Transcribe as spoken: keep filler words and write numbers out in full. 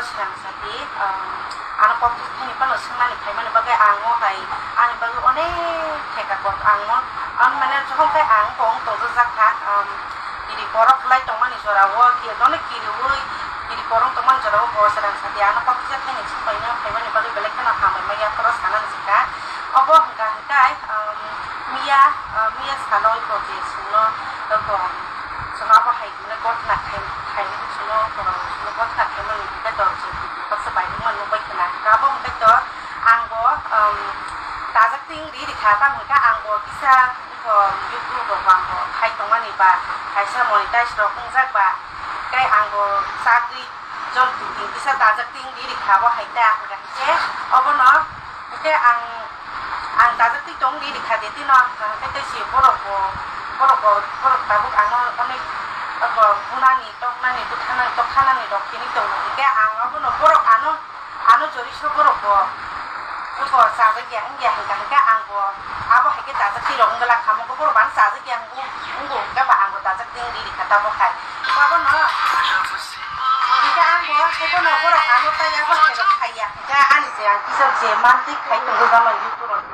Siyang sati, um, ano kok thani phano swngnani phaimani bagwi ang o hai ani bagwi onek theka kok ang no, ang mane jokhon khe ang bo wng tongjakha, um, kiri borok lai tongmani jora o, kiri no kiriwi, kiri borok tongmani jora o bo siyang sati ano kok thani swngpaina phaimani bagwi belai kheno hambai maya phoro sanani swngkha. Obo hwnkha hwnkhe, um, miya, uh, miya salo iko je chwngno, iko, chwng abo hai hwnwi gotna khai, khai hwnwi chwngno, iko, chwngno gotna khaimani hwnkhe to chwng baksa bairokma nukbai khwna. Abo hwnkhe to ang bo, um, dajak ting ri rikha, tamo hwnkhe ang bo kisa iko YouTube rok ang bo khai tongmani ba, kaisa monetize rok wngjak ba, tei ang bo chagri Jol twi kisa dajak ting di rikha bo hai ta hwnkha hwnkhe obono hwnkhe ang, ang dajak twi tong di rikha de tino hwnkha hwnkhe tei si borok bo, borok bo, borok tabuk ano onek oko hunani toknani bwthanani tokhanani rok tini tongo hwnkhe ang obono borok ano, ano jori so borok bo oko chajak ya wngya hwnkha hwnkhe ang bo abo hai khe dajak twi rok wngla kha mo borok bo ano chajak ya wng-, wngo hwnkhe ba ang bo dajak ting di rikha tamo hai. Babono, hingke ang bo, hingke no borok ano tai abo khe rok khaiya. Hingke ani je ang kisa je mantwi khai tongo gama YouTube rok.